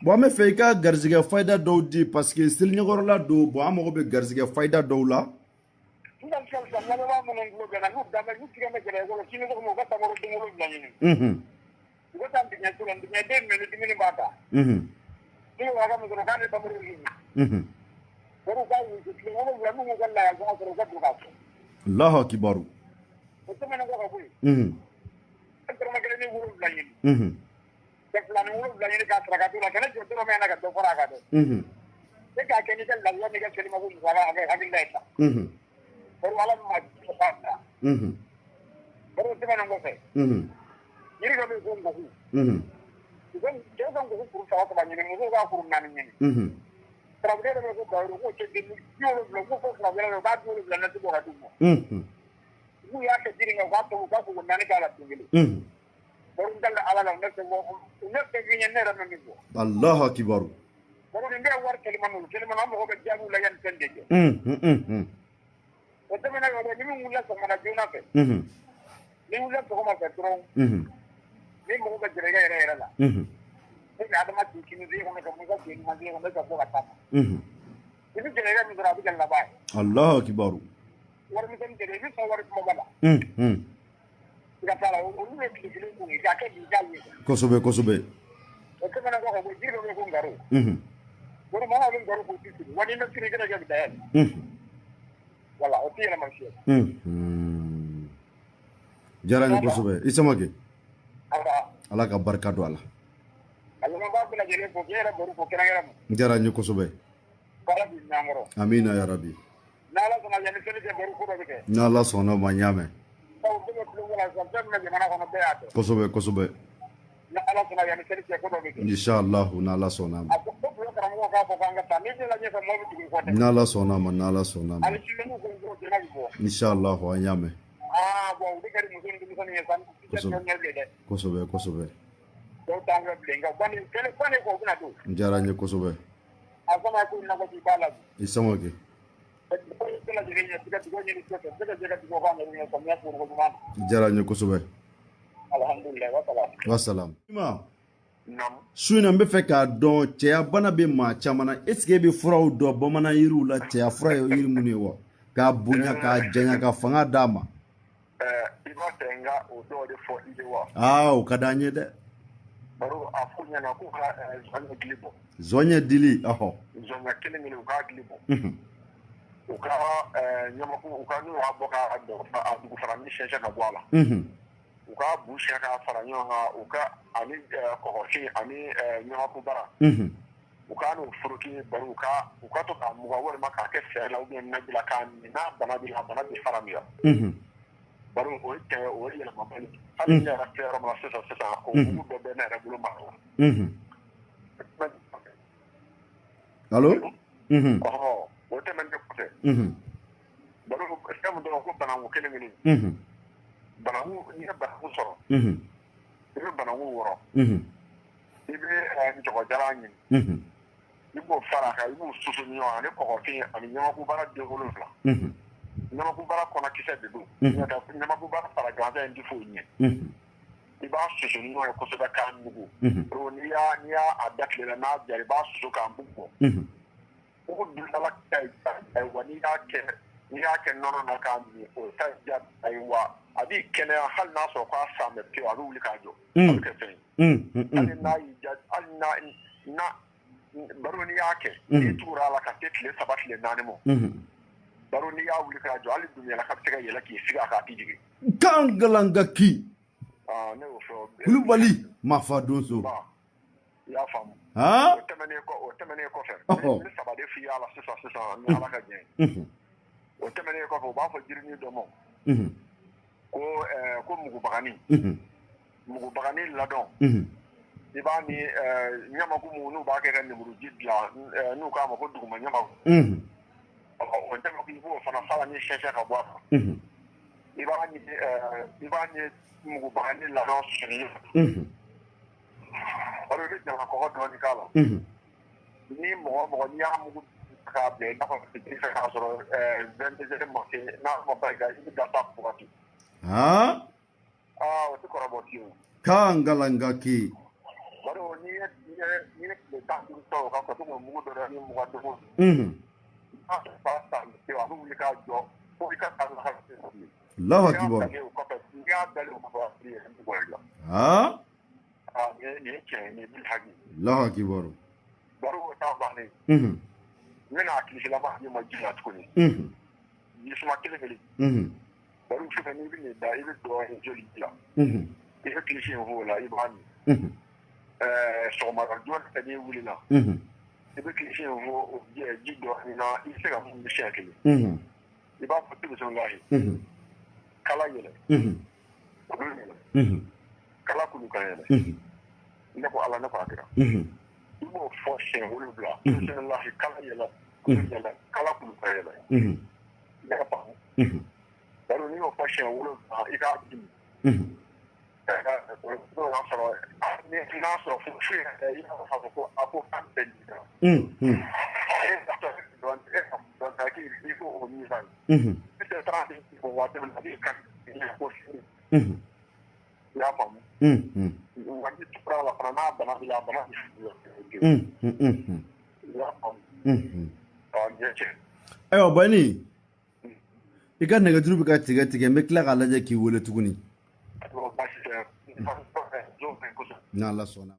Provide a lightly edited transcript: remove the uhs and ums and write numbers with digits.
Bon, an bɛ fɛ i ka garizigɛ fayida dɔw di, parce que seli ɲɛkɔrɔla don. Bon, an mago bɛ garizigɛ fayida dɔw la. Sisan sisan sisan, lamɛnbaa minnu tulo bɛ n na, n'u dan bɛ, n'u tigɛ bɛ gɛlɛya kɔrɔ, sini sɔgɔma u ka tamaro den 7 ɲini. U ka taa ndiɲɛ la, ndiɲɛ den minɛ ni dumuni b'a ta. N'u y'o hakɛ min sɔrɔ, k'a ni tamaro ɲini. Bari u k'a wusu tile 7, n'u m'u ka lahala sɔrɔ, u ka don k'a fɔ. Allahu akibaru. O tɛmɛnen kɔ ka bɔ yen, dɔrɔmɛ kelen ni 7 ɲini. Ka fila ni 7 ɲini k'a saraka t'u la, kana jɔ dɔrɔmɛ na ka dɔ fara a kan dɛ. E k'a kɛ n'i ka lafiya n'i ka selimako musaka a kɛ hakilila ye sa. Bari Ala ma k'a bila. Bari o tɛmɛnen kɔfɛ, yiri dɔ bɛ yen ko nkoku. U ka cɛw ka nkoku kuru saba saba ɲini, musow ka kuru naani ɲini. Farafin dɔ bɛ yen ko bayiru, k'o cɛ den 70, k'o fɔ farafin u k'a 70 nati bɔ ka d'u ma. N'u y'a kɛ jiri kan, u k'a tobi, u ka koko naani k'a la don kelen. Bari n dalen Ala la, ne fɛn ne fɛn f'i ye, ne yɛrɛ bɛ min fɔ. Allahu akibaru. Bari nin bɛɛ ye wari teliman olu teliman, an mago bɛ jaabiw la yanni fɛn de kɛ. O tɛmɛnen kɔ, ni min wulila sɔgɔmada joona fɛ, ni wulila sɔgɔma fɛ dɔrɔn, ni mago bɛ jɛnɛkɛ yɛrɛ yɛrɛ la, e bɛ Adama ci kini kɔnɔ ka Musa ci numan kɔnɔ ka bɔ ka taa. I bɛ jɛnɛkɛ min sɔrɔ, a bɛ kɛ laban ye. Allahu akibaru. Wari misɛnnin tɛ dɛ, i bɛ sɔn wari kumaba la. I ka taa la, olu ye tile kelen kun ye, k'a kɛ bi k'a ye. Kosɛbɛ kosɛbɛ. O tɛmɛnen kɔ ka bɔ, jiri dɔ bɛ yen ko ngaro. Bari maa bɛ ngaro k'o ti siri wa, n'i ma siri, i kana kɛ bɛ dayɛlɛ. Wala o tɛ yɛlɛma fiyewu. Diyara n ye kosɛbɛ, i Samakɛ. Ala ka barika don a la. A lamɛnbaa bɛɛ lajɛlen fo, k'e yɛrɛ baro fo kɛrɛnkɛrɛn ma. N diyara n ye kosɛbɛ. Baara b'i ɲɔgɔn kɔrɔ. Amina ya rabi. N'Ala sɔnna, yanni seli cɛ, baro ko dɔ bɛ kɛ. N'Ala sɔnna o ma, n y'a mɛn. Sabu bɛɛ bɛ tulo la sisan, fɛn min bɛ jamana kɔnɔ, bɛɛ y'a dɔn. Kosɛbɛ kosɛbɛ. N'Ala sɔnna, yanni seli cɛ, ko dɔ bɛ kɛ. Inshallah, n'Ala sɔnna a ma. A ko ko bulon karamɔgɔ k'a fɔ k'an ka taa, n'i donna ɲɛfɛ, mɔgɔ bɛ tugu i kɔ dɛ. N'Ala sɔnna a ma, n'Ala sɔnna a ma. Hali sini n'u ko ko jama bɛ bɔ. Inshallah, an y'a mɛn. Aa bon, o de ka di muso ni denmisɛnnin ye sa, i tɛ tulonkɛ bilen dɛ. Kosɛbɛ kosɛbɛ. Dɔw t'an fɛ bilen, nka kɔni kɛlɛ kɔni kɔ, u bɛna don. N diyara n ye kosɛbɛ. A fana ko nakɔ k'i b'a la. I Samakɛ. Diyara n ye kosɛbɛ. Wasalam. Su in na, n bɛ fɛ k'a dɔn, cɛya bana bɛ maa caman na. Est ce que e bɛ furaw dɔn bamanan yiriw la, cɛya fura ye yiri minnu ye wa, k'a bonya, k'a janya, ka fanga d'a ma? I b'a fɛ n ka o dɔw de fɔ i ye wa? Aa, o ka d'an ye dɛ. Baro a f'u ɲɛna k'u ka zɔɲɛ dili bɔ. Zɔɲɛ dili, ɔhɔ. Zɔɲɛ kelen kelen, u k'a dili bɔ. U ka ɲamaku, u ka n'u y'a bɔ ka a dugu fara ni sɛnsɛn ka bɔ a la. U ka bu siyɛn k'a fara ɲɔgɔn kan, u ka ani kɔgɔfin ani ɲamaku bara. U ka n'o foroki, baro u ka to k'a muga walima k'a kɛ fɛrɛ la ou bien naji la k'a min. N'a bana b'i la, a bana bɛ fara min. Baro o ye tiɲɛ, o ye yɛlɛmaba ye. Hali ne yɛrɛ filɛ yɔrɔ min na sisan sisan, o mugu dɔ bɛ ne yɛrɛ bolo mara la. Allo. Ɔhɔ, o tɛmɛnen kɔfɛ, baro fɛn min dɔrɔn ko bananku kelen kelen. Bananku, n'i ye bananku sɔrɔ, i bɛ bananku wɔrɔ. I bɛ njɔgɔjalan ɲini, i b'o fara a kan, i b'o susu ni ɲɔgɔn ani kɔgɔfin ani ɲamakubara den 7. Ɲamakubara kɔnɔkisɛ de don, ɲamakubara fara gansan in tɛ foyi ɲɛ. I b'a susu ni ɲɔgɔn ye kosɛbɛ k'a nugu. N'i y'a da tile la, n'a jara, i b'a susu k'a mugu bɔ. Mugu dundala ka ɲi wa, n'i y'a kɛ nɔnɔ na k'a min, o ta diya ye wa, a b'i kɛnɛya. Hali n'a sɔrɔ k'a san bɛ pewu, a bɛ wuli k'a jɔ, a bɛ kɛ fɛn ye. Hali n'a y'i ja, hali n'a na baro, n'i y'a kɛ, n'i tugura a la ka se tile 3, tile 4 ma, baro n'i y'a wuli k'a jɔ, hali duguyala ka bɛ se ka yɛlɛ k'i sigi a kan, a tɛ jigin. Kan galangaki. Ne y'o fɔ. Kulubali mafa donso. I y'a faamu? O tɛmɛnen kɔfɛ, n bɛ saba de f'i y'a la sisan sisan, ni Ala ka jɛ ye. O tɛmɛnen kɔfɛ, u b'a fɔ jirinin dɔ ma ko mugubagani. Mugubagani ladɔn, i b'a ni ɲamaku mun n'u b'a kɛ ka lemuruji dilan, n'u k'a ma ko duguma ɲamaku, o ɲamaku, i b'o fana fara ni sɛnsɛn ka bɔ a kan. I b'a ni mugubagani ladɔn susu. Bari i bɛ jaba kɔgɔ dɔɔni k'a la. Ni mɔgɔ mɔgɔ n'i y'a mugu k'a bila i n'a fɔ fitiri fɛ, k'a sɔrɔ 22 heures ma se, n'a ma ba i bɛ da sa wagati. Aa, o tɛ kɔrɔbɔ fiyewu. Kan galangaki. Bari n'i ye N'i ye tile 15 sɔrɔ o kan ka to k'o mugu dɔ ni 20 don o don. I b'a fa san a bɛ wuli k'a jɔ fo i ka taa lahara. Allahu akibaru. O kɔfɛ, n'i y'a dalen o kɔfɛ, a bɛ yɛrɛ bɔ i la. Aa, nin ye tiɲɛ ye, nin ye bilhaki. Allahu akibaru. Baro o t'a bannen. N bɛna a kilisi laban d'i ma ji la tuguni. Jisuma kelen kelen. Baro sufɛ n'i bɛ nin da, i bɛ dɔɔnin joli ji la. I bɛ kilisi in f'o la, i b'a min. Sɔgɔmada joona fɛ n'i wulila, i bɛ kilisi in fo o ji dɔɔnin na, i bɛ se ka mun siɲɛ kelen. I b'a fɔ bisimilahi. Kala yɛlɛ. Kulu yɛlɛ. Kala kulu kan yɛlɛ. Ne ko Ala, ne ko a kira. I b'o fɔ siɲɛ 7. Bisimilahi, kala yɛlɛ. Kulu yɛlɛ. Kala kulu kan yɛlɛ. Ne ka faamu. Bari n'i y'o fɔ siɲɛ 7, i k'a di. N'o y'a sɔrɔ n'a sɔrɔ foyi yɛrɛ, i b'a fɔ ko a ko k'a bɛɛ di. E ka dɔn k'i ko o min san. E tɛ taa o waati min na, a b'i kan ko sini. I y'a faamu. Waati tora la fana, n'a bana b'i la, a bana bɛ i y'a faamu. Ɔ, nin ye tiɲɛ. Ayiwa Bayini, i ka nɛgɛjuru bɛ ka tigɛ tigɛ, n bɛ tila k'a lajɛ k'i wele tuguni. Baasi tɛ. N'Ala sɔnna.